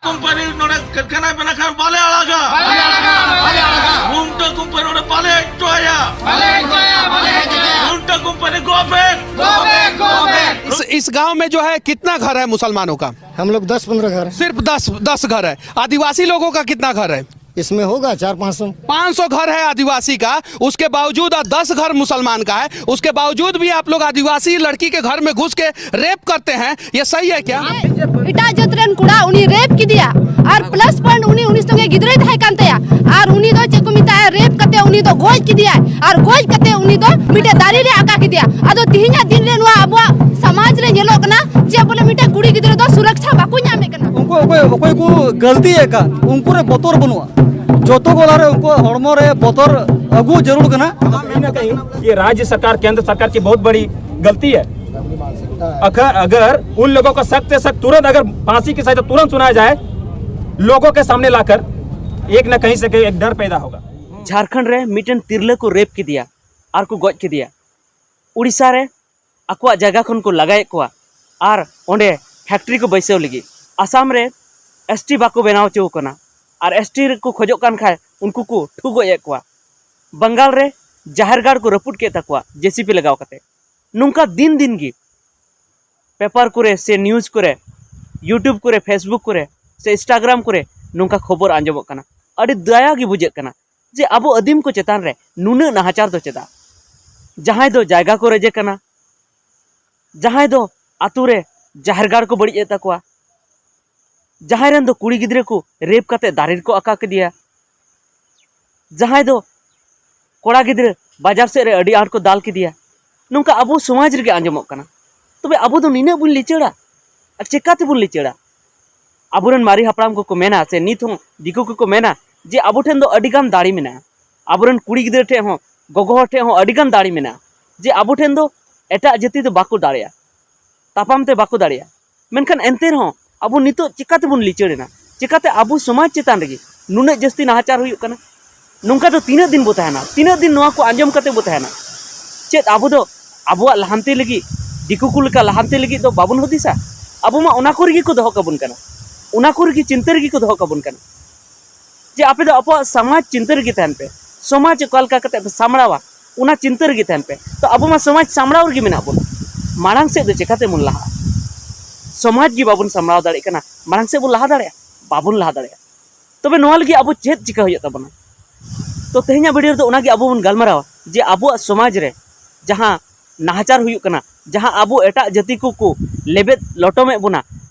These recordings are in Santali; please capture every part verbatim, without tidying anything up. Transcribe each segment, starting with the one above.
ᱠᱳᱢᱯᱟᱱᱤ ᱱᱚᱰᱮ ᱠᱟᱨᱠᱷᱟᱱᱟᱭ ᱵᱮᱱᱟᱣ ᱠᱷᱟᱱ ᱵᱟᱞᱮ ᱟᱲᱟᱜᱟ᱾ ᱵᱟᱞᱮ ᱟᱲᱟᱜᱟ, ᱵᱟᱞᱮ ᱟᱲᱟᱜᱟ᱾ ᱨᱩᱢᱴᱟ ᱠᱳᱢᱯᱟᱱᱤ ᱱᱚᱰᱮ ᱵᱟᱞᱮ ᱦᱮᱡ ᱦᱚᱪᱚ ᱟᱭᱟ᱾ ᱵᱟᱞᱮ ᱦᱮᱡ ᱦᱚᱪᱚ ᱟᱭᱟ, ᱵᱟᱞᱮ ᱦᱮᱡ ᱦᱚᱪᱚ ᱟᱭᱟ᱾ ᱨᱩᱢᱴᱟ company go back, go back, go back। इस, इस गांव में जो है, कितना घर है मुसलमानों का? हम लोग दस पन्द्रह घर हैं। सिर्फ दस, दस घर है। आदिवासी लोगों का कितना घर है? इसमें होगा चार पाँच सौ। पाँच सौ घर है आदिवासी का, उसके बावजूद, और दस घर मुसलमान का है, उसके बावजूद भी आप लोग आदिवासी लड़की के घर में घुस के रेप करते हैं, ये सही है क्या? ᱮᱴᱟᱜ ᱡᱟᱹᱛ ᱨᱮᱱ ᱠᱚᱲᱟ ᱩᱱᱤ ᱨᱮᱯ ᱠᱮᱫᱮᱭᱟ, ᱟᱨ ᱯᱞᱟᱥ ᱯᱚᱭᱮᱱᱴ ᱩᱱᱤ ᱩᱱᱤ ᱥᱚᱸᱜᱮ ᱜᱤᱫᱽᱨᱟᱹᱭ ᱛᱟᱦᱮᱸ ᱠᱟᱱ ᱛᱟᱭᱟ, ᱟᱨ ᱩᱱᱤ ᱫᱚ ᱪᱮᱫ ᱠᱚ ᱢᱮᱛᱟᱜᱼᱟ, ᱨᱮᱯ ᱠᱟᱛᱮ ᱩᱱᱤ ᱫᱚ ᱜᱚᱡ ᱠᱮᱫᱮᱭᱟᱭ, ᱟᱨ ᱜᱚᱡ ᱠᱟᱛᱮ ᱩᱱᱤ ᱫᱚ ᱢᱤᱫᱴᱮᱡ ᱫᱟᱨᱮ ᱨᱮ ᱟᱠᱟ ᱠᱮᱫᱮᱭᱟ᱾ ᱟᱫᱚ ᱛᱤᱦᱤᱧᱟᱜ ᱫᱤᱱ ᱨᱮ ᱱᱚᱣᱟ ᱟᱵᱚᱣᱟᱜ ᱥᱚᱢᱟᱡᱽ ᱨᱮ ᱧᱮᱞᱚᱜ ᱠᱟᱱᱟ ᱡᱮ ᱵᱚᱞᱮ ᱢᱤᱫᱴᱮᱡ ᱠᱩᱲᱤ ᱜᱤᱫᱽᱨᱟᱹ ᱫᱚ ᱥᱩᱨᱚᱠᱪᱷᱟ ᱵᱟᱠᱚ ᱧᱟᱢᱮᱫ ᱠᱟᱱᱟ᱾ ᱩᱱᱠᱩ ᱚᱠᱚᱭ, ᱚᱠᱚᱭ ᱠᱚ ᱜᱟᱹᱞᱛᱤᱭᱮᱫ ᱠᱟᱱ, ᱩᱱᱠᱩ ᱨᱮ ᱵᱚᱛᱚᱨ ᱵᱟᱹᱱᱩᱜᱼᱟ᱾ ᱡᱚᱛᱚ ᱜᱚᱞᱟ ᱨᱮ ᱩᱱᱠᱩ ᱦᱚᱲᱢᱚ ᱨᱮ ᱵᱚᱛᱚᱨ ᱟᱹᱜᱩ ᱡᱟᱹᱨᱩᱲ ᱠᱟᱱᱟ᱾ कहीं ना कहीं ये राज्य सरकार, केंद्र सरकार की बहुत बड़ी गलती है। अगर, अगर उन लोगों को सख्त से सख्त तुरंत अगर फांसी की सजा तुरंत सुनाया जाए, लोगों के सामने लाकर, एक ना कहीं से एक डर पैदा होगा। ᱡᱷᱟᱲᱠᱷᱚᱸᱰ ᱨᱮ ᱢᱤᱫᱴᱮᱱ ᱛᱤᱨᱞᱟᱹ ᱠᱚ ᱨᱮᱯ ᱠᱮᱫᱮᱭᱟ ᱟᱨ ᱠᱚ ᱜᱚᱡ ᱠᱮᱫᱮᱭᱟ᱾ ᱩᱲᱤᱥᱥᱟ ᱨᱮ ᱟᱠᱚᱣᱟᱜ ᱡᱟᱭᱜᱟ ᱠᱷᱚᱱ ᱠᱚ ᱞᱟᱜᱟᱭᱮᱫ ᱠᱚᱣᱟ ᱟᱨ ᱚᱸᱰᱮ ᱯᱷᱮᱠᱴᱨᱤ ᱠᱚ ᱵᱟᱹᱭᱥᱟᱹᱣ ᱞᱟᱹᱜᱤᱫ᱾ ᱟᱥᱟᱢ ᱨᱮ ᱮᱥᱴᱤ ᱵᱟᱠᱚ ᱵᱮᱱᱟᱣ ᱦᱚᱪᱚ ᱟᱠᱟᱱᱟ ᱟᱨ ᱮᱥᱴᱤ ᱠᱚ ᱠᱷᱚᱡᱚᱜ ᱠᱟᱱ ᱠᱷᱟᱡ ᱩᱱᱠᱩ ᱠᱚ ᱴᱷᱩ ᱜᱚᱡ ᱮᱫ ᱠᱚᱣᱟ᱾ ᱵᱟᱝᱜᱟᱞ ᱨᱮ ᱡᱟᱦᱮᱨ ᱜᱟᱲ ᱠᱚ ᱨᱟᱹᱯᱩᱫ ᱠᱮᱫ ᱛᱟᱠᱚᱣᱟ ᱡᱮᱥᱤᱯᱤ ᱞᱟᱜᱟᱣ ᱠᱟᱛᱮ᱾ ᱱᱚᱝᱠᱟ ᱫᱤᱱ ᱫᱤᱱ ᱜᱮ ᱯᱮᱯᱟᱨ ᱠᱚᱨᱮ ᱥᱮ ᱱᱤᱭᱩᱡᱽ ᱠᱚᱨᱮ, YouTube ᱠᱚᱨᱮ, Facebook ᱠᱚᱨᱮ ᱥᱮ Instagram ᱠᱚᱨᱮ ᱱᱚᱝᱠᱟ ᱠᱷᱚᱵᱚᱨ ᱟᱸᱡᱚᱢᱚᱜ ᱠᱟᱱᱟ᱾ ᱟᱹᱰᱤ ᱫᱟᱭᱟ ᱜᱮ ᱵᱩᱡᱷᱟᱹᱜ ᱠᱟᱱᱟ ᱡᱮ ᱟᱵᱚ ᱟᱹᱫᱤᱢ ᱠᱚ ᱪᱮᱛᱟᱱ ᱨᱮ ᱱᱩᱱᱟᱹᱜ ᱱᱟᱦᱟᱪᱟᱨ ᱫᱚ ᱪᱮᱫᱟᱜ? ᱡᱟᱦᱟᱸᱭ ᱫᱚ ᱡᱟᱭᱜᱟ ᱠᱚ ᱨᱮᱡᱮ ᱠᱟᱱᱟ, ᱡᱟᱦᱟᱸᱭ ᱫᱚ ᱟᱛᱳ ᱨᱮ ᱡᱟᱦᱮᱨ ᱜᱟᱲ ᱠᱚ ᱵᱟᱹᱲᱤᱡ ᱮᱫ ᱛᱟᱠᱚᱣᱟ, ᱡᱟᱦᱟᱸᱭ ᱨᱮᱱ ᱫᱚ ᱠᱩᱲᱤ ᱜᱤᱫᱽᱨᱟᱹ ᱠᱚ ᱨᱮᱯ ᱠᱟᱛᱮ ᱫᱟᱨᱮ ᱨᱮᱠᱚ ᱟᱠᱟ ᱠᱮᱫᱮᱭᱟ, ᱡᱟᱦᱟᱸᱭ ᱫᱚ ᱠᱚᱲᱟ ᱜᱤᱫᱽᱨᱟᱹ ᱵᱟᱡᱟᱨ ᱥᱮᱫ ᱨᱮ ᱟᱹᱰᱤ ᱟᱸᱴ ᱠᱚ ᱫᱟᱞ ᱠᱮᱫᱮᱭᱟ, ᱱᱚᱝᱠᱟ ᱟᱵᱚ ᱥᱚᱢᱟᱡᱽ ᱨᱮᱜᱮ ᱟᱸᱡᱚᱢᱚᱜ ᱠᱟᱱᱟ᱾ ᱛᱚᱵᱮ ᱟᱵᱚ ᱫᱚ ᱱᱤᱱᱟᱹᱜ ᱵᱚᱱ ᱞᱤᱪᱟᱹᱲᱟ? ᱟᱨ ᱪᱮᱠᱟ ᱛᱮᱵᱚᱱ ᱞᱤᱪᱟᱹᱲᱟ? ᱟᱵᱚᱨᱮᱱ ᱢᱟᱨᱮ ᱦᱟᱯᱲᱟᱢ ᱠᱚᱠᱚ ᱢᱮᱱᱟ, ᱥᱮ ᱱᱤᱛ ᱦᱚᱸ ᱫᱤᱠᱩ ᱠᱚᱠᱚ ᱢᱮᱱᱟ ᱡᱮ ᱟᱵᱚ ᱴᱷᱮᱱ ᱫᱚ ᱟᱹᱰᱤ ᱜᱟᱱ ᱫᱟᱲᱮ ᱢᱮᱱᱟᱜᱼᱟ, ᱟᱵᱚᱨᱮᱱ ᱠᱩᱲᱤ ᱜᱤᱫᱽᱨᱟᱹ ᱴᱷᱮᱱ ᱦᱚᱸ, ᱜᱚᱜᱚ ᱦᱚᱲ ᱴᱷᱮᱱ ᱦᱚᱸ ᱟᱹᱰᱤ ᱜᱟᱱ ᱫᱟᱲᱮ ᱢᱮᱱᱟᱜᱼᱟ, ᱡᱮ ᱟᱵᱚ ᱴᱷᱮᱱ ᱫᱚ ᱮᱴᱟᱜ ᱡᱟᱹᱛᱤ ᱫᱚ ᱵᱟᱠᱚ ᱫᱟᱲᱮᱭᱟᱜᱼᱟ, ᱛᱟᱯᱟᱢ ᱛᱮ ᱵᱟᱠᱚ ᱫᱟᱲᱮᱭᱟᱜᱼᱟ᱾ ᱢᱮᱱᱠᱷᱟᱱ ᱮᱱᱛᱮ ᱨᱮᱦᱚᱸ ᱟᱵᱚ ᱱᱤᱛᱚᱜ ᱪᱤᱠᱟᱹ ᱛᱮᱵᱚᱱ ᱞᱤᱪᱟᱹᱲ ᱮᱱᱟ? ᱪᱤᱠᱟᱹᱛᱮ ᱟᱵᱚ ᱥᱚᱢᱟᱡᱽ ᱪᱮᱛᱟᱱ ᱨᱮᱜᱮ ᱱᱩᱱᱟᱹᱜ ᱡᱟᱹᱥᱛᱤ ᱱᱟᱦᱟᱪᱟᱨ ᱦᱩᱭᱩᱜ ᱠᱟᱱᱟ? ᱱᱚᱝᱠᱟ ᱫᱚ ᱛᱤᱱᱟᱹᱜ ᱫᱤᱱ ᱵᱚ ᱛᱟᱦᱮᱱᱟ? ᱛᱤᱱᱟᱹᱜ ᱫᱤᱱ ᱱᱚᱣᱟ ᱠᱚ ᱟᱸᱡᱚᱢ ᱠᱟᱛᱮ ᱵᱚ ᱛᱟᱦᱮᱱᱟ? ᱪᱮᱫ ᱟᱵᱚ ᱫᱚ ᱟᱵᱚᱣᱟᱜ ᱞᱟᱦᱟᱱᱛᱤ ᱞᱟᱹᱜᱤᱫ, ᱫᱤᱠᱩ ᱠᱚ ᱞᱮᱠᱟ ᱞᱟᱦᱟᱱᱛᱤ ᱞᱟᱹᱜᱤᱫ ᱫᱚ ᱵᱟᱵᱚᱱ ᱦᱩᱫᱤᱥᱟ? ᱟᱵᱚ ᱢᱟ ᱚᱱᱟ ᱠᱚ ᱨᱮᱜᱮ ᱠᱚ ᱫᱚᱦᱚ ᱠᱟᱵᱚᱱ ᱠᱟᱱᱟ᱾ ᱚᱱᱟ ᱠᱚ ᱨᱮᱜᱮ ᱪᱤᱱᱛᱟᱹ ᱨᱮᱜᱮ ᱠᱚ ᱫᱚᱦᱚ ᱠᱟᱵᱚᱱ ᱠᱟᱱᱟ᱾ ᱡᱮ ᱟᱯᱮ ᱫᱚ ᱟᱵᱚᱣᱟᱜ ᱥᱚᱢᱟᱡᱽ ᱪᱤᱱᱛᱟᱹ ᱨᱮᱜᱮ ᱛᱟᱦᱮᱱ ᱯᱮ, ᱥᱚᱢᱟᱡᱽ ᱚᱠᱟ ᱞᱮᱠᱟ ᱠᱟᱛᱮ ᱯᱮ ᱥᱟᱢᱵᱲᱟᱣᱟ, ᱚᱱᱟ ᱪᱤᱱᱛᱟᱹ ᱨᱮᱜᱮ ᱛᱟᱦᱮᱱ ᱯᱮ᱾ ᱛᱚ ᱟᱵᱚ ᱢᱟ ᱥᱚᱢᱟᱡᱽ ᱥᱟᱢᱵᱲᱟᱣ ᱨᱮᱜᱮ ᱢᱮᱱᱟᱜ ᱵᱚᱱᱟ, ᱢᱟᱲᱟᱝ ᱥᱮᱫ ᱫᱚ ᱪᱮᱠᱟᱛᱮ ᱵᱚᱱ ᱞᱟᱦᱟᱜᱼᱟ? ᱥᱚᱢᱟᱡᱽ ᱜᱮ ᱵᱟᱵᱚᱱ ᱥᱟᱢᱵᱲᱟᱣ ᱫᱟᱲᱮᱭᱟᱜ ᱠᱟᱱᱟ, ᱢᱟᱲᱟᱝ ᱥᱮᱫ ᱵᱚᱱ ᱞᱟᱦᱟ ᱫᱟᱲᱮᱭᱟᱜᱼᱟ? ᱵᱟᱵᱚᱱ ᱞᱟᱦᱟ ᱫᱟᱲᱮᱭᱟᱜᱼᱟ᱾ ᱛᱚᱵᱮ ᱱᱚᱣᱟ ᱞᱟᱹᱜᱤᱫ ᱟᱵᱚ ᱪᱮᱫ ᱪᱤᱠᱟ ᱦᱩᱭᱩᱜ ᱛᱟᱵᱚᱱᱟ? ᱛᱚ ᱛᱮᱦᱮᱧᱟᱜ ᱵᱷᱤᱰᱤᱭᱳ ᱨᱮᱫᱚ ᱚᱱᱟᱜᱮ ᱟᱵᱚ ᱵᱚᱱ ᱜᱟᱞᱢᱟᱨᱟᱣᱟ, ᱡᱮ ᱟᱵᱚᱣᱟᱜ ᱥᱚᱢᱟᱡᱽ ᱨᱮ ᱡᱟᱦᱟᱸ ᱱᱟᱦᱟᱪᱟᱨ ᱦᱩᱭᱩᱜ ᱠᱟᱱᱟ, ᱡᱟᱦᱟᱸ ᱟᱵᱚ ᱮᱴᱟᱜ ᱡᱟᱹᱛᱤ ᱠᱚᱠᱚ ᱞᱮᱵᱮᱫ ᱞᱚᱴᱚᱢᱮᱫ ᱵᱚᱱᱟ,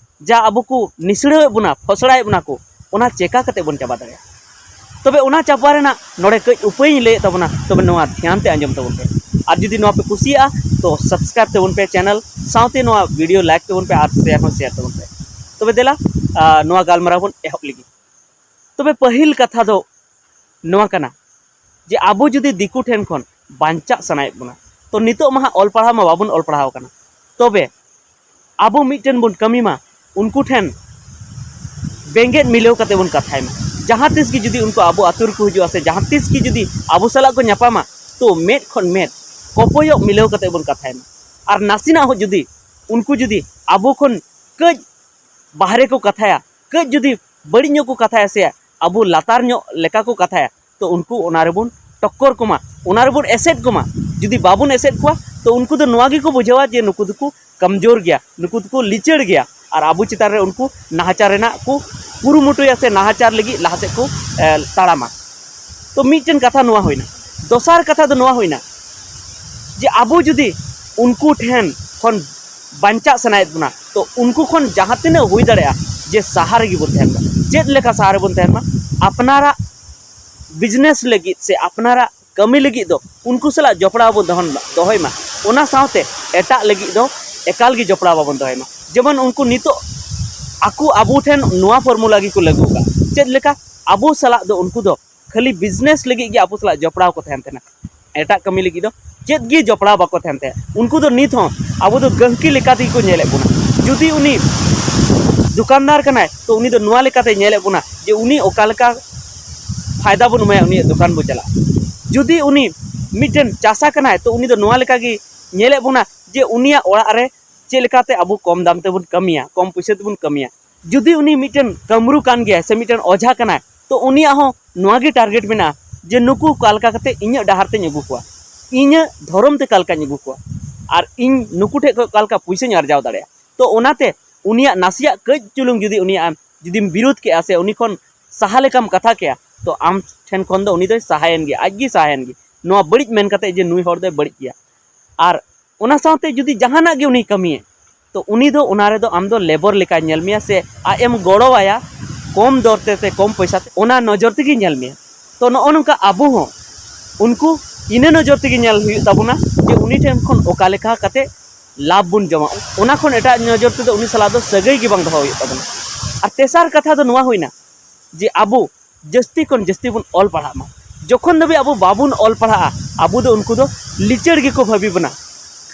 ᱡᱟ ᱟᱵᱚ ᱠᱚ ᱱᱤᱥᱲᱟᱹᱣᱮᱫ ᱵᱚᱱᱟ, ᱯᱷᱚᱥᱲᱟᱭᱮᱫ ᱵᱚᱱᱟ ᱠᱚ, ᱚᱱᱟ ᱪᱮᱠᱟ ᱠᱟᱛᱮ ᱵᱚᱱ ᱪᱟᱵᱟ ᱫᱟᱲᱮᱭᱟᱜᱼᱟ? ᱛᱚᱵᱮ ᱚᱱᱟ ᱪᱟᱵᱟ ᱨᱮᱱᱟᱜ ᱱᱚᱰᱮ ᱠᱟᱹᱡ ᱩᱯᱟᱹᱭᱤᱧ ᱞᱟᱹᱭᱮᱫ ᱛᱟᱵᱚᱱᱟ, ᱛᱚᱵᱮ ᱱᱚᱣᱟ ᱫᱷᱮᱭᱟᱱ ᱛᱮ ᱟᱸᱡᱚᱢ ᱛᱟᱵᱚᱱ ᱯᱮ᱾ ᱟᱨ ᱡᱩᱫᱤ ᱱᱚᱣᱟ ᱯᱮ ᱠᱩᱥᱤᱭᱟᱜᱼᱟ, ᱛᱚ ᱥᱟᱵᱥᱠᱨᱟᱭᱤᱵ ᱛᱟᱵᱚᱱ ᱯᱮ ᱪᱮᱱᱮᱞ, ᱥᱟᱶᱛᱮ ᱱᱚᱣᱟ ᱵᱷᱤᱰᱤᱭᱳ ᱞᱟᱭᱤᱠ ᱛᱟᱵᱚᱱ ᱯᱮ ᱟᱨ ᱥᱮᱭᱟᱨ ᱦᱚᱸ ᱥᱮᱭᱟᱨ ᱛᱟᱵᱚᱱ ᱯᱮ᱾ ᱛᱚᱵᱮ ᱫᱮᱞᱟ, ᱟᱨ, ᱱᱚᱣᱟ ᱜᱟᱞᱢᱟᱨᱟᱣ ᱵᱚᱱ ᱮᱦᱚᱵ ᱞᱮᱜᱮ᱾ ᱛᱚᱵᱮ ᱯᱟᱹᱦᱤᱞ ᱠᱟᱛᱷᱟ ᱫᱚ ᱱᱚᱣᱟ ᱠᱟᱱᱟ ᱡᱮ ᱟᱵᱚ ᱡᱩᱫᱤ ᱫᱤᱠᱩ ᱴᱷᱮᱱ ᱠᱷᱚᱱ ᱵᱟᱧᱪᱟᱜ ᱥᱟᱱᱟᱭᱮᱫ ᱵᱚᱱᱟ, ᱛᱚ ᱱᱤᱛᱚᱜ ᱢᱟ ᱦᱟᱸᱜ ᱚᱞ ᱯᱟᱲᱦᱟᱣ ᱢᱟ ᱵᱟᱵᱚᱱ ᱚᱞ ᱯᱟᱲᱦᱟᱣ ᱠᱟᱱᱟ, ᱛᱚᱵᱮ ᱟᱵᱚ ᱢᱤᱫᱴᱮᱱ ᱵᱚᱱ ᱠᱟᱹᱢᱤ ᱢᱟ, ᱩᱱᱠᱩ ᱴᱷᱮᱱ ᱵᱮᱸᱜᱮᱫ ᱢᱤᱞᱟᱹᱣ ᱠᱟᱛᱮ ᱵᱚᱱ ᱠᱟᱛᱷᱟᱭ ᱢᱟ᱾ ᱡᱟᱦᱟᱸ ᱛᱤᱥ ᱜᱮ ᱡᱩᱫᱤ ᱩᱱᱠᱩ ᱟᱵᱚ ᱟᱹᱛᱩ ᱨᱮᱠᱚ ᱦᱤᱡᱩᱜᱼᱟ ᱥᱮ ᱡᱟᱦᱟᱸ ᱛᱤᱥ ᱜᱮ ᱡᱩᱫᱤ ᱟᱵᱚ ᱥᱟᱞᱟᱜ ᱠᱚ ᱧᱟᱯᱟᱢᱟ, ᱛᱚ ᱢᱮᱫ ᱠᱷᱚᱱ ᱢᱮᱫ ᱠᱚᱯᱚᱭᱚᱜ ᱢᱤᱞᱟᱹᱣ ᱠᱟᱛᱮ ᱵᱚᱱ ᱠᱟᱛᱷᱟᱭ ᱢᱟ᱾ ᱟᱨ ᱱᱟᱥᱮᱱᱟᱜ ᱦᱚᱸ ᱡᱩᱫᱤ ᱩᱱᱠᱩ ᱡᱩᱫᱤ ᱟᱵᱚ ᱠᱷᱚᱱ ᱠᱟᱹᱡ ᱵᱟᱦᱨᱮ ᱠᱚ ᱠᱟᱛᱷᱟᱭᱟ, ᱠᱟᱹᱡ ᱡᱩᱫᱤ ᱵᱟᱹᱲᱤᱡ ᱧᱚᱜ ᱠᱚ ᱠᱟᱛᱷᱟᱭᱟ ᱥᱮ ᱟᱵᱚ ᱞᱟᱛᱟᱨ ᱧᱚᱜ ᱞᱮᱠᱟ ᱠᱚ ᱠᱟᱛᱷᱟᱭᱟ, ᱛᱚ ᱩᱱᱠᱩ ᱚᱱᱟ ᱨᱮᱵᱚᱱ ᱴᱚᱠᱠᱚᱨ ᱠᱚᱢᱟ, ᱚᱱᱟ ᱨᱮᱵᱚᱱ ᱮᱥᱮᱫ ᱠᱚᱢᱟ᱾ ᱡᱩᱫᱤ ᱵᱟᱵᱚᱱ ᱮᱥᱮᱫ ᱠᱚᱣᱟ, ᱛᱚ ᱩᱱᱠᱩ ᱫᱚ ᱱᱚᱣᱟ ᱜᱮᱠᱚ ᱵᱩᱡᱷᱟᱹᱣᱟ ᱡᱮ ᱱᱩᱠᱩ ᱫᱚᱠᱚ ᱠᱚᱢᱡᱳᱨ ᱜᱮᱭᱟ, ᱱᱩᱠᱩ ᱫᱚᱠᱚ ᱞᱤᱪᱟᱹᱲ ᱜᱮᱭᱟ, ᱟᱨ ᱟᱵᱚ ᱪᱮᱛᱟᱱ ᱨᱮ ᱩᱱᱠᱩ ᱱᱟᱦᱟᱪᱟᱨ ᱨᱮᱱᱟᱜ ᱠᱚ ᱠᱩᱨᱩᱢᱩᱴᱩᱭᱟ ᱥᱮ ᱱᱟᱦᱟᱪᱟᱨ ᱞᱟᱹᱜᱤᱫ ᱞᱟᱦᱟ ᱥᱮᱫ ᱠᱚ, ᱮ, ᱛᱟᱲᱟᱢᱟ᱾ ᱛᱚ ᱢᱤᱫᱴᱮᱱ ᱠᱟᱛᱷᱟ ᱱᱚᱣᱟ ᱦᱩᱭᱱᱟ᱾ ᱫᱚᱥᱟᱨ ᱠᱟᱛᱷᱟ ᱫᱚ ᱱᱚᱣᱟ ᱦᱩᱭᱱᱟ ᱡᱮ ᱟᱵᱚ ᱡᱩᱫᱤ ᱩᱱᱠᱩ ᱴᱷᱮᱱ ᱠᱷᱚᱱ ᱵᱟᱧᱪᱟᱜ ᱥᱟᱱᱟᱭᱮᱫ ᱵᱚᱱᱟ, ᱛᱚ ᱩᱱᱠᱩ ᱠᱷᱚᱱ ᱡᱟᱦᱟᱸ ᱛᱤᱱᱟᱹᱜ ᱦᱩᱭ ᱫᱟᱲᱮᱭᱟᱜᱼᱟ ᱡᱮ ᱥᱟᱦᱟ ᱨᱮᱜᱮ ᱵᱚᱱ ᱛᱟᱦᱮᱱ ᱢᱟ᱾ ᱪᱮᱫ ᱞᱮᱠᱟ ᱥᱟᱦᱟ ᱨᱮᱵᱚᱱ ᱛᱟᱦᱮᱱ ᱢᱟ? ᱟᱯᱱᱟᱨᱟᱜ ᱵᱤᱡᱽᱱᱮᱥ ᱞᱟᱹᱜᱤᱫ ᱥᱮ ᱟᱯᱱᱟᱨᱟᱜ ᱠᱟᱹᱢᱤ ᱞᱟᱹᱜᱤᱫ ᱫᱚ ᱩᱱᱠᱩ ᱥᱟᱞᱟᱜ ᱡᱚᱯᱲᱟᱣ ᱵᱚᱱ ᱫᱚᱦᱚᱱ-, ᱫᱚᱦᱚᱭ ᱢᱟ᱾ ᱚᱱᱟ ᱥᱟᱶᱛᱮ ᱮᱴᱟᱜ ᱞᱟᱹᱜᱤᱫ ᱫᱚ ᱮᱠᱟᱞ ᱜᱮ ᱡᱚᱯᱲᱟᱣ ᱵᱟᱵᱚᱱ ᱫᱚᱦᱚᱭ ᱢᱟ᱾ ᱡᱮᱢᱚᱱ ᱩᱱᱠᱩ ᱱᱤᱛᱚᱜ ᱟᱠᱚ ᱟᱵᱚ ᱴᱷᱮᱱ ᱱᱚᱣᱟ ᱯᱷᱚᱨᱢᱩᱞᱟ ᱜᱮᱠᱚ ᱞᱟᱹᱜᱩ ᱟᱠᱟᱫ, ᱪᱮᱫ ᱞᱮᱠᱟ ᱟᱵᱚ ᱥᱟᱞᱟᱜ ᱫᱚ ᱩᱱᱠᱩ ᱫᱚ ᱠᱷᱟᱹᱞᱤ ᱵᱤᱡᱽᱱᱮᱥ ᱞᱟᱹᱜᱤᱫ ᱜᱮ ᱟᱵᱚ ᱥᱟᱞᱟᱜ ᱡᱚᱯᱲᱟᱣ ᱠᱚ ᱛᱟᱦᱮᱱ ᱛᱟᱦᱮᱱᱟ, ᱮᱴᱟᱜ ᱠᱟᱹᱢᱤ ᱞᱟᱹᱜᱤᱫ ᱫᱚ ᱪᱮᱫ ᱜᱮ ᱡᱚᱯᱲᱟᱣ ᱵᱟᱠᱚ ᱛᱟᱦᱮᱱ ᱛᱟᱦᱮᱸᱫ᱾ ᱩᱱᱠᱩ ᱫᱚ ᱱᱤᱛ ᱦᱚᱸ ᱟᱵᱚ ᱫᱚ ᱜᱟᱹᱦᱠᱤ ᱞᱮᱠᱟ ᱛᱮᱜᱮ ᱠᱚ ᱧᱮᱞᱮᱫ ᱵᱚᱱᱟ᱾ ᱡᱩᱫᱤ ᱩᱱᱤ ᱫᱚᱠᱟᱱᱫᱟᱨ ᱠᱟᱱᱟᱭ, ᱛᱚ ᱩᱱᱤ ᱫᱚ ᱱᱚᱣᱟ ᱞᱮᱠᱟᱛᱮ ᱧᱮᱞᱮᱫ ᱵᱚᱱᱟ ᱡᱮ ᱩᱱᱤ ᱚᱠᱟ ᱞᱮᱠᱟ ᱯᱷᱟᱭᱫᱟ ᱵᱚᱱ ᱮᱢᱟᱭᱟ, ᱩᱱᱤᱭᱟᱜ ᱫᱚᱠᱟᱱ ᱵᱚᱱ ᱪᱟᱞᱟᱜᱼᱟ᱾ ᱡᱩᱫᱤ ᱩᱱᱤ ᱢᱤᱫᱴᱮᱱ ᱪᱟᱥᱟ ᱠᱟᱱᱟᱭ, ᱛᱚ ᱩᱱᱤ ᱫᱚ ᱱᱚᱣᱟ ᱞᱮᱠᱟ ᱜᱮ ᱧᱮᱞᱮᱫ ᱵᱚᱱᱟ ᱡᱮ ᱩᱱᱤᱭᱟᱜ ᱚᱲᱟᱜ ᱨᱮ ᱪᱮᱫ ᱞᱮᱠᱟᱛᱮ ᱟᱵᱚ ᱠᱚᱢ ᱫᱟᱢ ᱛᱮᱵᱚᱱ ᱠᱟᱹᱢᱤᱭᱟ, ᱠᱚᱢ ᱯᱩᱭᱥᱟᱹ ᱛᱮᱵᱚᱱ ᱠᱟᱹᱢᱤᱭᱟ᱾ ᱡᱩᱫᱤ ᱩᱱᱤ ᱢᱤᱫᱴᱮᱱ ᱠᱟᱹᱢᱨᱩ ᱠᱟᱱ ᱜᱮᱭᱟᱭ ᱥᱮ ᱢᱤᱫᱴᱮᱱ ᱚᱡᱷᱟ ᱠᱟᱱᱟᱭ, ᱛᱚ ᱩᱱᱤᱭᱟᱜ ᱦᱚᱸ ᱱᱚᱣᱟ ᱜᱮ ᱴᱟᱨᱜᱮᱴ ᱢᱮᱱᱟᱜᱼᱟ ᱡᱮ ᱱᱩᱠᱩ ᱚᱠᱟ ᱞᱮᱠᱟ ᱠᱟᱛᱮ ᱤᱧᱟᱹᱜ ᱰᱟᱦᱟᱨ ᱛᱮᱧ ᱟᱹᱜᱩ ᱠᱚᱣᱟ, ᱤᱧᱟᱹᱜ ᱫᱷᱚᱨᱚᱢ ᱛᱮ ᱚᱠᱟ ᱞᱮᱠᱟᱧ ᱟᱹᱜᱩ ᱠᱚᱣᱟ, ᱟᱨ ᱤᱧ ᱱᱩᱠᱩ ᱴᱷᱮᱱ ᱠᱷᱚᱱ ᱚᱠᱟ ᱞᱮᱠᱟ ᱯᱩᱭᱥᱟᱹᱧ ᱟᱨᱡᱟᱣ ᱫᱟᱲᱮᱭᱟᱜᱼᱟ᱾ ᱛᱚ ᱚᱱᱟᱛᱮ ᱩᱱᱤᱭᱟᱜ ᱱᱟᱥᱮᱭᱟᱜ ᱠᱟᱹᱡ ᱪᱩᱞᱩᱝ ᱡᱩᱫᱤ ᱩᱱᱤᱭᱟᱜ ᱮᱢ ᱡᱩᱫᱤᱢ ᱵᱤᱨᱳᱫ ᱠᱮᱜᱼᱟ ᱥᱮ ᱩᱱᱤ ᱠᱷᱚᱱ ᱥᱟᱦᱟ ᱞᱮᱠᱟᱢ ᱠᱟᱛᱷᱟ ᱠᱮᱜᱼᱟ, ᱛᱚ ᱟᱢ ᱴᱷᱮᱱ ᱠᱷᱚᱱ ᱫᱚ ᱩᱱᱤ ᱫᱚᱭ ᱥᱟᱦᱟᱭᱮᱱ ᱜᱮᱭᱟ, ᱟᱡ ᱜᱮ ᱥᱟᱦᱟᱭᱮᱱ ᱜᱮ᱾ ᱱᱚᱣᱟ ᱵᱟᱹᱲᱤᱡ ᱢᱮᱱ ᱠᱟᱛᱮ ᱡᱮ ᱱᱩᱭ ᱦᱚᱲ ᱫᱚᱭ ᱵᱟᱹᱲᱤᱡ ᱜᱮᱭᱟ᱾ ᱟᱨ ᱚᱱᱟ ᱥᱟᱶᱛᱮ ᱡᱩᱫᱤ ᱡᱟᱦᱟᱱᱟᱜ ᱜᱮ ᱩᱱᱤ ᱠᱟᱹᱢᱤᱭᱟ, ᱛᱚ ᱩᱱᱤ ᱫᱚ ᱚᱱᱟ ᱨᱮᱫᱚ ᱟᱢ ᱫᱚ ᱞᱮᱵᱚᱨ ᱞᱮᱠᱟᱭ ᱧᱮᱞ ᱢᱮᱭᱟ ᱥᱮ ᱟᱡ ᱮᱢ ᱜᱚᱲᱚ ᱟᱭᱟ ᱠᱚᱢ ᱫᱚᱨ ᱛᱮ ᱥᱮ ᱠᱚᱢ ᱯᱚᱭᱥᱟ ᱛᱮ, ᱚᱱᱟ ᱱᱚᱡᱚᱨ ᱛᱮᱜᱮ ᱧᱮᱞ ᱢᱮᱭᱟ᱾ ᱛᱚ ᱱᱚᱜᱼᱚ ᱱᱚᱝᱠᱟ ᱟᱵᱚ ᱦᱚᱸ ᱩᱱᱠᱩ ᱤᱱᱟᱹ ᱱᱚᱡᱚᱨ ᱛᱮᱜᱮ ᱧᱮᱞ ᱦᱩᱭᱩᱜ ᱛᱟᱵᱚᱱᱟ ᱡᱮ ᱩᱱᱤ ᱴᱷᱮᱱ ᱠᱷᱚᱱ ᱚᱠᱟ ᱞᱮᱠᱟ ᱠᱟᱛᱮ ᱞᱟᱵᱷ ᱵᱚᱱ ᱡᱚᱢᱟ, ᱚᱱᱟ ᱠᱷᱚᱱ ᱮᱴᱟᱜ ᱱᱚᱡᱚᱨ ᱛᱮᱫᱚ ᱩᱱᱤ ᱥᱟᱞᱟᱜ ᱫᱚ ᱥᱟᱹᱜᱟᱹᱭ ᱜᱮ ᱵᱟᱝ ᱫᱚᱦᱚ ᱦᱩᱭᱩᱜ ᱛᱟᱵᱚᱱᱟ᱾ ᱟᱨ ᱛᱮᱥᱟᱨ ᱠᱟᱛᱷᱟ ᱫᱚ ᱱᱚᱣᱟ ᱦᱩᱭᱱᱟ ᱡᱮ ᱟᱵᱚ ᱡᱟᱹᱥᱛᱤ ᱠᱷᱚᱱ ᱡᱟᱹᱥᱛᱤ ᱵᱚᱱ ᱚᱞ ᱯᱟᱲᱦᱟᱜ ᱢᱟ᱾ ᱡᱚᱠᱷᱚᱱ ᱫᱷᱟᱹᱵᱤᱡ ᱟᱵᱚ ᱵᱟᱵᱚᱱ ᱚᱞ ᱯᱟᱲᱦᱟᱜᱼᱟ, ᱟᱵᱚ ᱫᱚ ᱩᱱᱠᱩ ᱫᱚ ᱞᱤᱪᱟᱹᱲ ᱜᱮᱠᱚ ᱵᱷᱟᱹᱵᱤ ᱵᱚᱱᱟ,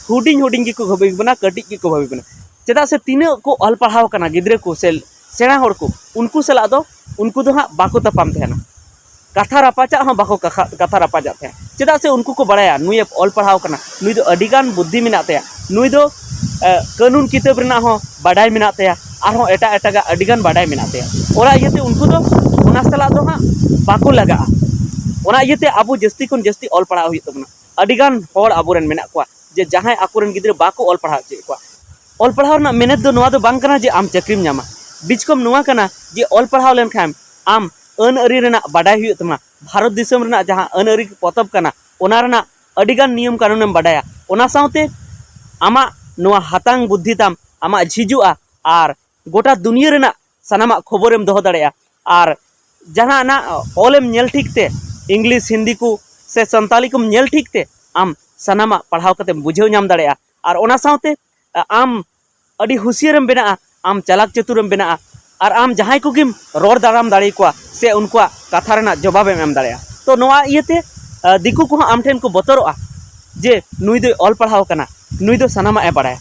ᱦᱩᱰᱤᱧ ᱦᱩᱰᱤᱧ ᱜᱮᱠᱚ ᱵᱷᱟᱹᱵᱤ ᱵᱚᱱᱟ, ᱠᱟᱹᱴᱤᱡ ᱜᱮᱠᱚ ᱵᱷᱟᱹᱵᱤ ᱵᱚᱱᱟ᱾ ᱪᱮᱫᱟᱜ ᱥᱮ ᱛᱤᱱᱟᱹᱜ ᱠᱚ ᱚᱞ ᱯᱟᱲᱦᱟᱣ ᱠᱟᱱᱟ ᱜᱤᱫᱽᱨᱟᱹ ᱠᱚ ᱥᱮ ᱥᱮᱬᱟ ᱦᱚᱲ ᱠᱚ, ᱩᱱᱠᱩ ᱥᱟᱞᱟᱜ ᱫᱚ ᱩᱱᱠᱩ ᱫᱚ ᱦᱟᱸᱜ ᱵᱟᱠᱚ ᱛᱟᱯᱟᱢ ᱛᱟᱦᱮᱱᱟ, ᱠᱟᱛᱷᱟ ᱨᱟᱯᱟᱪᱟᱜ ᱦᱚᱸ ᱵᱟᱠᱚ ᱠᱟᱠᱷᱟ- ᱠᱟᱛᱷᱟ ᱨᱟᱯᱟᱪᱟᱜ ᱛᱟᱦᱮᱸᱫ᱾ ᱪᱮᱫᱟᱜ ᱥᱮ ᱩᱱᱠᱩ ᱠᱚ ᱵᱟᱲᱟᱭᱟ ᱱᱩᱭᱮ ᱚᱞ ᱯᱟᱲᱦᱟᱣ ᱠᱟᱱᱟ, ᱱᱩᱭ ᱫᱚ ᱟᱹᱰᱤᱜᱟᱱ ᱵᱩᱫᱽᱫᱷᱤ ᱢᱮᱱᱟᱜ ᱛᱟᱭᱟ, ᱱᱩᱭ ᱫᱚ ᱮ, ᱠᱟᱹᱱᱩᱱ ᱠᱤᱛᱟᱹᱵ ᱨᱮᱱᱟᱜ ᱦᱚᱸ ᱵᱟᱰᱟᱭ ᱢᱮᱱᱟᱜ ᱛᱟᱭᱟ, ᱟᱨᱦᱚᱸ ᱮᱴᱟᱜ ᱮᱴᱟᱜᱟᱜ ᱟᱹᱰᱤᱜᱟᱱ ᱵᱟᱰᱟᱭ ᱢᱮᱱᱟᱜ ᱛᱟᱭᱟ᱾ ᱚᱱᱟ ᱤᱭᱟᱹᱛᱮ ᱩᱱᱠᱩ ᱫᱚ ᱚᱱᱟ ᱥᱟᱞᱟᱜ ᱫᱚ ᱦᱟᱸᱜ ᱵᱟᱠᱚ ᱞᱟᱜᱟᱜᱼᱟ᱾ ᱚᱱᱟ ᱤᱭᱟᱹᱛᱮ ᱟᱵᱚ ᱡᱟᱹᱥᱛᱤ ᱠᱷᱚᱱ ᱡᱟᱹᱥᱛᱤ ᱚᱞ ᱯᱟᱲᱦᱟᱣ ᱦᱩᱭᱩᱜ ᱛᱟᱵᱚᱱᱟ᱾ ᱟᱹᱰᱤᱜᱟᱱ ᱦᱚᱲ ᱟᱵᱚᱨᱮᱱ ᱢᱮᱱᱟᱜ ᱠᱚᱣᱟ ᱡᱮ ᱡᱟᱦᱟᱸᱭ ᱟᱠᱚᱨᱮᱱ ᱜᱤᱫᱽᱨᱟᱹ ᱵᱟᱠᱚ ᱚᱞ ᱯᱟᱲᱦᱟᱣ ᱦᱚᱪᱚᱭᱮᱫ ᱠᱚᱣᱟ᱾ ᱚᱞ ᱯᱟᱲᱦᱟᱣ ᱨᱮᱱᱟᱜ ᱢᱮᱱᱮᱛ ᱫᱚ ᱱᱚᱣᱟ ᱫᱚ ᱵᱟᱝ ᱠᱟᱱᱟ ᱡᱮ ᱟᱢ ᱪᱟᱹᱠᱨᱤᱢ ᱧᱟᱢᱟ, ᱵᱤᱪᱠᱚᱢ ᱱᱚᱣᱟ ᱠᱟᱱᱟ ᱡᱮ ᱚᱞ ᱯᱟᱲᱦᱟᱣ ᱞᱮᱱᱠᱷᱟᱱ ᱟᱢ ᱟᱹᱱ ᱟᱹᱨᱤ ᱨᱮᱱᱟᱜ ᱵᱟᱰᱟᱭ ᱦᱩᱭᱩᱜ ᱛᱟᱢᱟ, ᱵᱷᱟᱨᱚᱛ ᱫᱤᱥᱚᱢ ᱨᱮᱱᱟᱜ ᱡᱟᱦᱟᱸ ᱟᱹᱱ ᱟᱹᱨᱤ ᱯᱚᱛᱚᱵ ᱠᱟᱱᱟ ᱚᱱᱟ ᱨᱮᱱᱟᱜ ᱟᱹᱰᱤᱜᱟᱱ ᱱᱤᱭᱚᱢ ᱠᱟᱹᱱᱩᱱᱮᱢ ᱵᱟᱰᱟᱭᱟ, ᱚᱱᱟ ᱥᱟᱶᱛᱮ ᱟᱢᱟᱜ ᱱᱚᱣᱟ ᱦᱟᱛᱟᱝ ᱵᱩᱫᱽᱫᱷᱤ ᱛᱟᱢ ᱟᱢᱟᱜ ᱡᱷᱤᱡᱚᱜᱼᱟ, ᱟᱨ ᱜᱚᱴᱟ ᱫᱩᱱᱤᱭᱟᱹ ᱨᱮᱱᱟᱜ ᱥᱟᱱᱟᱢᱟᱜ ᱠᱷᱚᱵᱚᱨᱮᱢ ᱫᱚᱦᱚ ᱫᱟᱲᱮᱭᱟᱜᱼᱟ᱾ ᱟᱨ ᱡᱟᱦᱟᱱᱟᱜ ᱚᱞᱮᱢ ᱧᱮᱞ ᱴᱷᱤᱠ ᱛᱮ, ᱤᱝᱞᱤᱥ, ᱦᱤᱱᱫᱤ ᱠᱚ ᱥᱮ ᱥᱟᱱᱛᱟᱞᱤ ᱠᱚᱢ ᱧᱮᱞ ᱴᱷᱤᱠ ᱛᱮ, ᱟᱢ ᱥᱟᱱᱟᱢᱟᱜ ᱯᱟᱲᱦᱟᱣ ᱠᱟᱛᱮᱢ ᱵᱩᱡᱷᱟᱹᱣ ᱧᱟᱢ ᱫᱟᱲᱮᱭᱟᱜᱼᱟ᱾ ᱟᱨ ᱚᱱᱟ ᱥᱟᱶᱛᱮ ᱟᱢ ᱟᱹᱰᱤ ᱦᱩᱥᱤᱭᱟᱹᱨᱮᱢ ᱵᱮᱱᱟᱜᱼᱟ, ᱟᱢ ᱪᱟᱞᱟᱠ ᱪᱟᱹᱛᱩᱨᱮᱢ ᱵᱮᱱᱟᱜᱼᱟ, ᱟᱨ ᱟᱢ ᱡᱟᱦᱟᱸᱭ ᱠᱚᱜᱮᱢ ᱨᱚᱲ ᱫᱟᱨᱟᱢ ᱫᱟᱲᱮᱭᱟᱠᱚᱣᱟ ᱥᱮ ᱩᱱᱠᱩᱣᱟᱜ ᱠᱟᱛᱷᱟ ᱨᱮᱱᱟᱜ ᱡᱚᱵᱟᱵᱮᱢ ᱮᱢ ᱫᱟᱲᱮᱭᱟᱜᱼᱟ᱾ ᱛᱚ ᱱᱚᱣᱟ ᱤᱭᱟᱹᱛᱮ ᱫᱤᱠᱩ ᱠᱚᱦᱚᱸ ᱟᱢ ᱴᱷᱮᱱ ᱠᱚ ᱵᱚᱛᱚᱨᱚᱜᱼᱟ ᱡᱮ ᱱᱩᱭ ᱫᱚᱭ ᱚᱞ ᱯᱟᱲᱦᱟᱣ ᱠᱟᱱᱟ, ᱱᱩᱭ ᱫᱚ ᱥᱟᱱᱟᱢᱟᱜ ᱮ ᱵᱟᱲᱟᱭᱟ᱾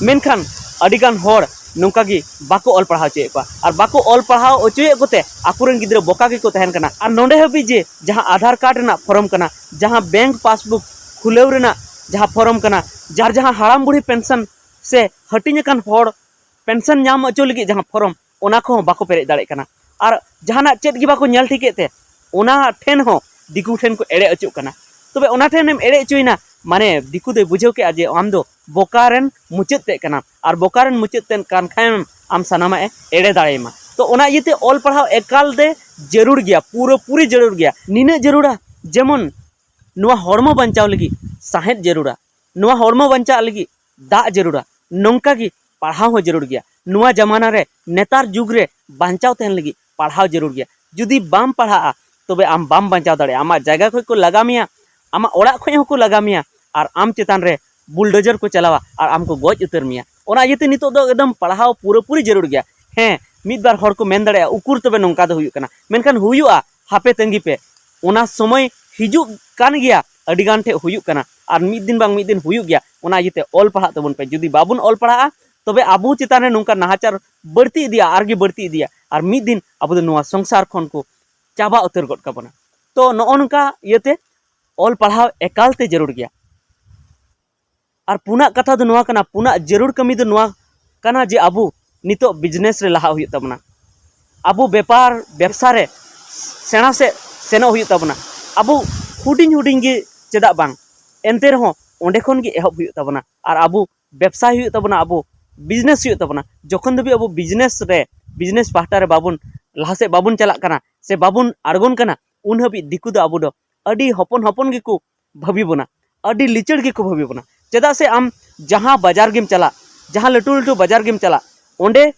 ᱢᱮᱱᱠᱷᱟᱱ ᱟᱹᱰᱤᱜᱟᱱ ᱦᱚᱲ ᱱᱚᱝᱠᱟ ᱜᱮ ᱵᱟᱠᱚ ᱚᱞ ᱯᱟᱲᱦᱟᱣ ᱦᱚᱪᱚᱭᱮᱫ ᱠᱚᱣᱟ, ᱟᱨ ᱵᱟᱠᱚ ᱚᱞ ᱯᱟᱲᱦᱟᱣ ᱦᱚᱪᱚᱭᱮᱫ ᱠᱚᱛᱮ ᱟᱠᱚᱨᱮᱱ ᱜᱤᱫᱽᱨᱟᱹ ᱵᱚᱠᱟ ᱜᱮᱠᱚ ᱛᱟᱦᱮᱱ ᱠᱟᱱᱟ᱾ ᱟᱨ ᱱᱚᱰᱮ ᱦᱟᱹᱵᱤᱡ ᱡᱮ ᱡᱟᱦᱟᱸ ᱟᱫᱷᱟᱨ ᱠᱟᱨᱰ ᱨᱮᱱᱟᱜ ᱯᱷᱚᱨᱚᱢ ᱠᱟᱱᱟ, ᱡᱟᱦᱟᱸ ᱵᱮᱝᱠ ᱯᱟᱥᱵᱩᱠ ᱠᱷᱩᱞᱟᱹᱣ ᱨᱮᱱᱟᱜ ᱡᱟᱦᱟᱸ ᱯᱷᱚᱨᱚᱢ ᱠᱟᱱᱟ, ᱡᱟᱨ ᱡᱟᱦᱟᱸ ᱦᱟᱲᱟᱢ ᱵᱩᱲᱦᱤ ᱯᱮᱱᱥᱚᱱ ᱥᱮ ᱦᱟᱹᱴᱤᱧ ᱟᱠᱟᱱ ᱦᱚᱲ ᱯᱮᱱᱥᱚᱱ ᱧᱟᱢ ᱦᱚᱪᱚ ᱞᱟᱹᱜᱤᱫ ᱡᱟᱦᱟᱸ ᱯᱷᱚᱨᱚᱢ, ᱚᱱᱟ ᱠᱚᱦᱚᱸ ᱵᱟᱠᱚ ᱯᱮᱨᱮᱡ ᱫᱟᱲᱮᱭᱟᱜ ᱠᱟᱱᱟ᱾ ᱟᱨ ᱡᱟᱦᱟᱱᱟᱜ ᱪᱮᱫ ᱜᱮ ᱵᱟᱠᱚ ᱧᱮᱞ ᱴᱷᱤᱠᱮᱫ ᱛᱮ, ᱚᱱᱟ ᱴᱷᱮᱱ ᱦᱚᱸ ᱫᱤᱠᱩ ᱴᱷᱮᱱ ᱠᱚ ᱮᱲᱮ ᱦᱚᱪᱚᱜ ᱠᱟᱱᱟ᱾ ᱛᱚᱵᱮ ᱚᱱᱟ ᱴᱷᱮᱱ ᱮᱢ ᱮᱲᱮ ᱦᱚᱪᱚᱭᱮᱱᱟ, ᱢᱟᱱᱮ ᱫᱤᱠᱩ ᱫᱚᱭ ᱵᱩᱡᱷᱟᱹᱣ ᱠᱮᱫᱼᱟ ᱡᱮ ᱟᱢ ᱫᱚ ᱵᱚᱠᱟ ᱨᱮᱱ ᱢᱩᱪᱟᱹᱫ ᱛᱮᱫ ᱠᱟᱱᱟᱢ, ᱟᱨ ᱵᱚᱠᱟ ᱨᱮᱱ ᱢᱩᱪᱟᱹᱫ ᱛᱮᱫ ᱠᱟᱱ ᱠᱷᱟᱱᱮᱢ ᱟᱢ ᱥᱟᱱᱟᱢᱟᱜ ᱮ ᱮᱲᱮ ᱫᱟᱲᱮᱭᱟᱢᱟ᱾ ᱛᱚ ᱚᱱᱟ ᱤᱭᱟᱹᱛᱮ ᱚᱞ ᱯᱟᱲᱦᱟᱣ ᱮᱠᱟᱞ ᱛᱮ ᱡᱟᱹᱨᱩᱲ ᱜᱮᱭᱟ, ᱯᱩᱨᱟᱹᱯᱩᱨᱤ ᱡᱟᱹᱨᱩᱲ ᱜᱮᱭᱟ᱾ ᱱᱤᱱᱟᱹᱜ ᱡᱟᱹᱨᱩᱲᱟ, ᱡᱮᱢᱚᱱ ᱱᱚᱣᱟ ᱦᱚᱲᱢᱚ ᱵᱟᱧᱪᱟᱣ ᱞᱟᱹᱜᱤᱫ ᱥᱟᱦᱮᱸᱫ ᱡᱟᱹᱨᱩᱲᱟ, ᱱᱚᱣᱟ ᱦᱚᱲᱢᱚ ᱵᱟᱧᱪᱟᱜ ᱞᱟᱹᱜᱤᱫ ᱫᱟᱜ ᱡᱟᱹᱨᱩᱲᱟ, ᱱᱚᱝᱠᱟ ᱜᱮ ᱯᱟᱲᱦᱟᱣ ᱦᱚᱸ ᱡᱟᱹᱨᱩᱲ ᱜᱮᱭᱟ᱾ ᱱᱚᱣᱟ ᱡᱟᱢᱟᱱᱟ ᱨᱮ, ᱱᱮᱛᱟᱨ ᱡᱩᱜᱽ ᱨᱮ ᱵᱟᱧᱪᱟᱣ ᱛᱟᱦᱮᱱ ᱞᱟᱹᱜᱤᱫ ᱯᱟᱲᱦᱟᱣ ᱡᱟᱹᱨᱩᱲ ᱜᱮᱭᱟ᱾ ᱡᱩᱫᱤ ᱵᱟᱢ ᱯᱟᱲᱦᱟᱜᱼᱟ, ᱛᱚᱵᱮ ᱟᱢ ᱵᱟᱢ ᱵᱟᱧᱪᱟᱣ ᱫᱟᱲᱮᱭᱟᱜᱼᱟ᱾ ᱟᱢᱟᱜ ᱡᱟᱭᱜᱟ ᱠᱷᱚᱱ ᱠᱚ ᱞᱟᱜᱟ ᱢᱮᱭᱟ, ᱟᱢᱟᱜ ᱚᱲᱟᱜ ᱠᱷᱚᱱ ᱦᱚᱸᱠᱚ ᱞᱟᱜᱟ ᱢᱮᱭᱟ, ᱟᱨ ᱟᱢ ᱪᱮᱛᱟᱱ ᱨᱮ ᱵᱩᱞᱰᱳᱡᱟᱨ ᱠᱚ ᱪᱟᱞᱟᱣᱟ ᱟᱨ ᱟᱢ ᱠᱚ ᱜᱚᱡ ᱩᱛᱟᱹᱨ ᱢᱮᱭᱟ᱾ ᱚᱱᱟ ᱤᱭᱟᱹᱛᱮ ᱱᱤᱛᱚᱜ ᱫᱚ ᱮᱠᱫᱚᱢ ᱯᱟᱲᱦᱟᱣ ᱯᱩᱨᱟᱹᱯᱩᱨᱤ ᱡᱟᱹᱨᱩᱲ ᱜᱮᱭᱟ᱾ ᱦᱮᱸ, ᱢᱤᱫ ᱵᱟᱨ ᱦᱚᱲ ᱠᱚ ᱢᱮᱱ ᱫᱟᱲᱮᱭᱟᱜᱼᱟ, "ᱩᱠᱩᱨ ᱛᱚᱵᱮ ᱱᱚᱝᱠᱟ ᱫᱚ ᱦᱩᱭᱩᱜ ᱠᱟᱱᱟ?" ᱢᱮᱱᱠᱷᱟᱱ ᱦᱩᱭᱩᱜᱼᱟ, ᱦᱟᱯᱮ ᱛᱟᱺᱜᱤ ᱯᱮ, ᱚᱱᱟ ᱥᱚᱢᱚᱭ ᱦᱤᱡᱩᱜ ᱠᱟᱱ ᱜᱮᱭᱟ, ᱟᱹᱰᱤ ᱜᱟᱱ ᱴᱷᱮᱱ ᱦᱩᱭᱩᱜ ᱠᱟᱱᱟ, ᱟᱨ ᱢᱤᱫ ᱫᱤᱱ ᱵᱟᱝ ᱢᱤᱫ ᱫᱤᱱ ᱦᱩᱭᱩᱜ ᱜᱮᱭᱟ᱾ ᱚᱱᱟ ᱤᱭᱟᱹᱛᱮ ᱚᱞ ᱯᱟᱲᱦᱟᱜ ᱛᱟᱵᱚᱱ ᱯᱮ᱾ ᱡᱩᱫᱤ ᱵᱟᱵᱚᱱ ᱚᱞ ᱯᱟᱲᱦᱟᱜᱼᱟ, ᱛᱚᱵᱮ ᱟᱵᱚ ᱪᱮᱛᱟᱱ ᱨᱮ ᱱᱚᱝᱠᱟ ᱱᱟᱦᱟᱪᱟᱨ ᱵᱟᱹᱲᱛᱤ ᱤᱫᱤᱜᱼᱟ, ᱟᱨ ᱜᱮ ᱵᱟᱹᱲᱛᱤ ᱤᱫᱤᱜᱼᱟ, ᱟᱨ ᱢᱤᱫ ᱫᱤᱱ ᱟᱵᱚ ᱫᱚ ᱱᱚᱣᱟ ᱥᱚᱝᱥᱟᱨ ᱠᱷᱚᱱ ᱠᱚ ᱪᱟᱵᱟ ᱩᱛᱟᱹᱨ ᱜᱚᱫ ᱠᱟᱵᱚᱱᱟ᱾ ᱛᱚ ᱱᱚᱜᱼᱚ ᱱᱚᱝᱠᱟ ᱤᱭᱟᱹᱛᱮ ᱚᱞ ᱯᱟᱲᱦᱟᱣ ᱮᱠᱟᱞ ᱛᱮ ᱡᱟᱹᱨᱩᱲ ᱜᱮᱭᱟ᱾ ᱟᱨ ᱯᱩᱱᱟᱜ ᱠᱟᱛᱷᱟ ᱫᱚ ᱱᱚᱣᱟ ᱠᱟᱱᱟ, ᱯᱩᱱᱟᱜ ᱡᱟᱹᱨᱩᱲ ᱠᱟᱹᱢᱤ ᱫᱚ ᱱᱚᱣᱟ ᱠᱟᱱᱟ ᱡᱮ ᱟᱵᱚ ᱱᱤᱛᱚᱜ ᱵᱤᱡᱽᱱᱮᱥ ᱨᱮ ᱞᱟᱦᱟᱜ ᱦᱩᱭᱩᱜ ᱛᱟᱵᱚᱱᱟ᱾ ᱟᱵᱚ ᱵᱮᱯᱟᱨ ᱵᱮᱵᱽᱥᱟ ᱨᱮ ᱥᱮᱬᱟ ᱥᱮᱫ ᱥᱮᱱᱚᱜ ᱦᱩᱭᱩᱜ ᱛᱟᱵᱚᱱᱟ᱾ ᱟᱵᱚ ᱦᱩᱰᱤᱧ ᱦᱩᱰᱤᱧ ᱜᱮ ᱪᱮᱫᱟᱜ ᱵᱟᱝ, ᱮᱱᱛᱮ ᱨᱮᱦᱚᱸ ᱚᱸᱰᱮ ᱠᱷᱚᱱ ᱜᱮ ᱮᱦᱚᱵ ᱦᱩᱭᱩᱜ ᱛᱟᱵᱚᱱᱟ᱾ ᱟᱨ ᱟᱵᱚ ᱵᱮᱵᱽᱥᱟᱭ ᱦᱩᱭᱩᱜ ᱛᱟᱵᱚᱱᱟ, ᱟᱵᱚ ᱵᱤᱡᱽᱱᱮᱥ ᱦᱩᱭᱩᱜ ᱛᱟᱵᱚᱱᱟ᱾ ᱡᱚᱠᱷᱚᱱ ᱫᱷᱟᱹᱵᱤᱡ ᱟᱵᱚ ᱵᱤᱡᱽᱱᱮᱥ ᱨᱮ, ᱵᱤᱡᱽᱱᱮᱥ ᱯᱟᱦᱴᱟ ᱨᱮ ᱵᱟᱵᱚᱱ ᱞᱟᱦᱟ ᱥᱮᱫ ᱵᱟᱵᱚᱱ ᱪᱟᱞᱟᱜ ᱠᱟᱱᱟ ᱥᱮ ᱵᱟᱵᱚᱱ ᱟᱬᱜᱚᱱ ᱠᱟᱱᱟ, ᱩᱱ ᱦᱟᱹᱵᱤᱡ ᱫᱤᱠᱩ ᱫᱚ ᱟᱵᱚ ᱫᱚ ᱟᱹᱰᱤ ᱦᱚᱯᱚᱱ ᱦᱚᱯᱚᱱ ᱜᱮᱠᱚ ᱵᱷᱟᱹᱵᱤ ᱵᱚᱱᱟ, ᱟᱹᱰᱤ ᱞᱤᱪᱟᱹᱲ ᱜᱮᱠᱚ ᱵᱷᱟᱹᱵᱤ ᱵᱚᱱᱟ᱾ ᱪᱮᱫᱟᱜ ᱥᱮ ᱟᱢ ᱡᱟᱦᱟᱸ ᱵᱟᱡᱟᱨ ᱜᱮᱢ ᱪᱟᱞᱟᱜ, ᱡᱟᱦᱟᱸ ᱞᱟᱹᱴᱩ ᱞᱟᱹᱴᱩ ᱵᱟᱡᱟᱨ ᱜᱮᱢ ᱪᱟᱞᱟᱜ, ᱚᱸᱰᱮ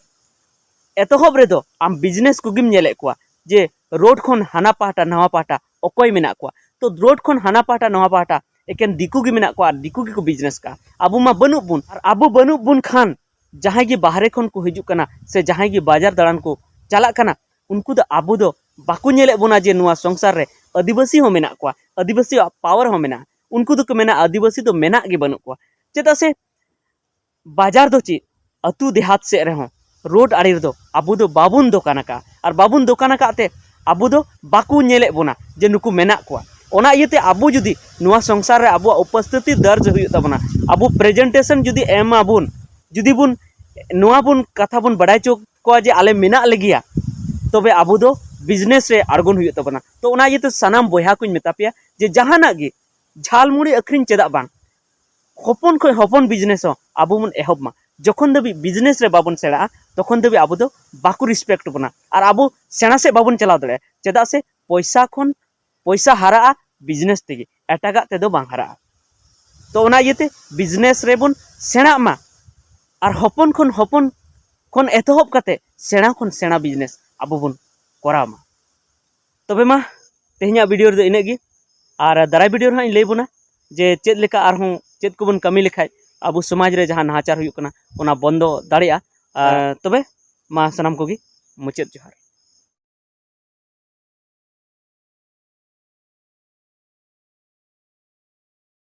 ᱮᱛᱚᱦᱚᱵ ᱨᱮᱫᱚ ᱟᱢ ᱵᱤᱡᱽᱱᱮᱥ ᱠᱚᱜᱮᱢ ᱧᱮᱞᱮᱫ ᱠᱚᱣᱟ, ᱡᱮ ᱨᱳᱰ ᱠᱷᱚᱱ ᱦᱟᱱᱟ ᱯᱟᱦᱴᱟ ᱱᱟᱣᱟ ᱯᱟᱦᱴᱟ ᱚᱠᱚᱭ ᱢᱮᱱᱟᱜ ᱠᱚᱣᱟ᱾ ᱛᱚ ᱨᱳᱰ ᱠᱷᱚᱱ ᱦᱟᱱᱟ ᱯᱟᱦᱴᱟ ᱱᱟᱣᱟ ᱯᱟᱦᱴᱟ ᱮᱠᱮᱱ ᱫᱤᱠᱩ ᱜᱮ ᱢᱮᱱᱟᱜ ᱠᱚᱣᱟ ᱟᱨ ᱫᱤᱠᱩ ᱜᱮᱠᱚ ᱵᱤᱡᱽᱱᱮᱥ ᱠᱟᱜᱼᱟ᱾ ᱟᱵᱚ ᱢᱟ ᱵᱟᱹᱱᱩᱜ ᱵᱚᱱ, ᱟᱨ ᱟᱵᱚ ᱵᱟᱹᱱᱩᱜ ᱵᱚᱱ ᱠᱷᱟᱱ ᱡᱟᱦᱟᱸᱭ ᱜᱮ ᱵᱟᱦᱨᱮ ᱠᱷᱚᱱ ᱠᱚ ᱦᱤᱡᱩᱜ ᱠᱟᱱᱟ ᱥᱮ ᱡᱟᱦᱟᱸᱭ ᱜᱮ ᱵᱟᱡᱟᱨ ᱫᱟᱬᱟᱱ ᱠᱚ ᱪᱟᱞᱟᱜ ᱠᱟᱱᱟ, ᱩᱱᱠᱩ ᱫᱚ ᱟᱵᱚ ᱫᱚ ᱵᱟᱠᱚ ᱧᱮᱞᱮᱫ ᱵᱚᱱᱟ ᱡᱮ ᱱᱚᱣᱟ ᱥᱚᱝᱥᱟᱨ ᱨᱮ ᱟᱹᱫᱤᱵᱟᱹᱥᱤ ᱦᱚᱸ ᱢᱮᱱᱟᱜ ᱠᱚᱣᱟ, ᱟᱹᱫᱤᱵᱟᱹᱥᱤᱭᱟᱜ ᱯᱟᱣᱟᱨ ᱦᱚᱸ ᱢᱮᱱᱟᱜᱼᱟ᱾ ᱩᱱᱠᱩ ᱫᱚᱠᱚ ᱢᱮᱱᱟ ᱟᱹᱫᱤᱵᱟᱹᱥᱤ ᱫᱚ ᱢᱮᱱᱟᱜ ᱜᱮ ᱵᱟᱹᱱᱩᱜ ᱠᱚᱣᱟ᱾ ᱪᱮᱫᱟᱜ ᱥᱮ ᱵᱟᱡᱟᱨ ᱫᱚ ᱪᱮᱫ, ᱟᱹᱛᱩ ᱫᱮᱦᱟᱛ ᱥᱮᱫ ᱨᱮᱦᱚᱸ ᱨᱳᱰ ᱟᱲᱮ ᱨᱮᱫᱚ ᱟᱵᱚ ᱫᱚ ᱵᱟᱵᱚᱱ ᱫᱚᱠᱟᱱ ᱟᱠᱟᱫᱼᱟ, ᱟᱨ ᱵᱟᱵᱚᱱ ᱫᱚᱠᱟᱱ ᱟᱠᱟᱫ ᱛᱮ ᱟᱵᱚ ᱫᱚ ᱵᱟᱠᱚ ᱧᱮᱞᱮᱫ ᱵᱚᱱᱟ ᱡᱮ ᱱᱩᱠᱩ ᱢᱮᱱᱟᱜ ᱠᱚᱣᱟ᱾ ᱚᱱᱟ ᱤᱭᱟᱹᱛᱮ ᱟᱵᱚ ᱡᱩᱫᱤ ᱱᱚᱣᱟ ᱥᱚᱝᱥᱟᱨ ᱨᱮ ᱟᱵᱚᱣᱟᱜ ᱩᱯᱚᱥᱛᱷᱤᱛᱤ ᱫᱟᱨᱡᱽ ᱦᱩᱭᱩᱜ ᱛᱟᱵᱚᱱᱟ, ᱟᱵᱚ ᱯᱨᱮᱡᱮᱱᱴᱮᱥᱚᱱ ᱡᱩᱫᱤ ᱮᱢ ᱟᱵᱚᱱ, ᱡᱩᱫᱤ ᱵᱚᱱ ᱱᱚᱣᱟ ᱵᱚᱱ ᱠᱟᱛᱷᱟ ᱵᱚᱱ ᱵᱟᱰᱟᱭ ᱦᱚᱪᱚ ᱠᱚᱣᱟ ᱡᱮ ᱟᱞᱮ ᱢᱮᱱᱟᱜ ᱞᱮᱜᱮᱭᱟ, ᱛᱚᱵᱮ ᱟᱵᱚ ᱫᱚ ᱵᱤᱡᱽᱱᱮᱥ ᱨᱮ ᱟᱬᱜᱚᱱ ᱦᱩᱭᱩᱜ ᱛᱟᱵᱚᱱᱟ᱾ ᱛᱚ ᱚᱱᱟ ᱤᱭᱟᱹᱛᱮ ᱥᱟᱱᱟᱢ ᱵᱚᱭᱦᱟ ᱠᱚᱧ ᱢᱮᱛᱟ ᱯᱮᱭᱟ ᱡᱮ ᱡᱟᱦᱟᱱᱟᱜ ᱜᱮ ᱡᱷᱟᱞᱢᱩᱲᱤ ᱟᱹᱠᱷᱨᱤᱧ ᱪᱮᱫᱟᱜ ᱵᱟᱝ, ᱦᱚᱯᱚᱱ ᱠᱷᱚᱱ ᱦᱚᱯᱚᱱ ᱵᱤᱡᱽᱱᱮᱥ ᱦᱚᱸ ᱟᱵᱚ ᱵᱚᱱ ᱮᱦᱚᱵ ᱢᱟ᱾ ᱡᱚᱠᱷᱚᱱ ᱫᱷᱟᱹᱵᱤᱡ ᱵᱤᱡᱽᱱᱮᱥ ᱨᱮ ᱵᱟᱵᱚᱱ ᱥᱮᱬᱟᱜᱼᱟ, ᱛᱚᱠᱷᱚᱱ ᱫᱷᱟᱹᱵᱤᱡ ᱟᱵᱚ ᱫᱚ ᱵᱟᱠᱚ ᱨᱮᱥᱯᱮᱠᱴ ᱵᱚᱱᱟ ᱟᱨ ᱟᱵᱚ ᱥᱮᱬᱟ ᱥᱮᱫ ᱵᱟᱵᱚᱱ ᱪᱟᱞᱟᱣ ᱫᱟᱲᱮᱭᱟᱜᱼᱟ᱾ ᱪᱮᱫᱟᱜ ᱥᱮ ᱯᱚᱭᱥᱟ ᱠᱷᱚᱱ ᱯᱚᱭᱥᱟ ᱦᱟᱨᱟᱜᱼᱟ ᱵᱤᱡᱽᱱᱮᱥ ᱛᱮᱜᱮ, ᱮᱴᱟᱜᱟᱜ ᱛᱮᱫᱚ ᱵᱟᱝ ᱦᱟᱨᱟᱜᱼᱟ᱾ ᱛᱚ ᱚᱱᱟ ᱤᱭᱟᱹᱛᱮ ᱵᱤᱡᱽᱱᱮᱥ ᱨᱮᱵᱚᱱ ᱥᱮᱬᱟᱜ ᱢᱟ ᱟᱨ ᱦᱚᱯᱚᱱ ᱠᱷᱚᱱ ᱦᱚᱯᱚᱱ ᱠᱷᱚᱱ ᱮᱛᱚᱦᱚᱵ ᱠᱟᱛᱮ ᱥᱮᱬᱟ ᱠᱷᱚᱱ ᱥᱮᱬᱟ ᱵᱤᱡᱽᱱᱮᱥ ᱟᱵᱚ ᱵᱚᱱ ᱠᱚᱨᱟᱣ ᱢᱟ᱾ ᱛᱚᱵᱮ ᱢᱟ ᱛᱮᱦᱮᱧᱟᱜ ᱵᱷᱤᱰᱤᱭᱳ ᱨᱮᱫᱚ ᱤᱱᱟᱹᱜ ᱜᱮ, ᱟᱨ ᱫᱟᱨᱟᱭ ᱵᱷᱤᱰᱤᱭᱳ ᱨᱮᱦᱟᱸᱜ ᱤᱧ ᱞᱟᱹᱭ ᱵᱚᱱᱟ ᱡᱮ ᱪᱮᱫ ᱞᱮᱠᱟ ᱟᱨᱦᱚᱸ ᱪᱮᱫ ᱠᱚᱵᱚᱱ ᱠᱟᱹᱢᱤ ᱞᱮᱠᱷᱟᱡ ᱟᱵᱚ ᱥᱚᱢᱟᱡᱽ ᱨᱮ ᱡᱟᱦᱟᱸ ᱱᱟᱦᱟᱪᱟᱨ ᱦᱩᱭᱩᱜ ᱠᱟᱱᱟ ᱚᱱᱟ ᱵᱚᱱᱫᱚ ᱫᱟᱲᱮᱭᱟᱜᱼᱟ᱾ ᱟᱨ ᱛᱚᱵᱮ ᱢᱟ ᱥᱟᱱᱟᱢ ᱠᱚᱜᱮ ᱢᱩᱪᱟᱹᱫ ᱡᱚᱦᱟᱨ᱾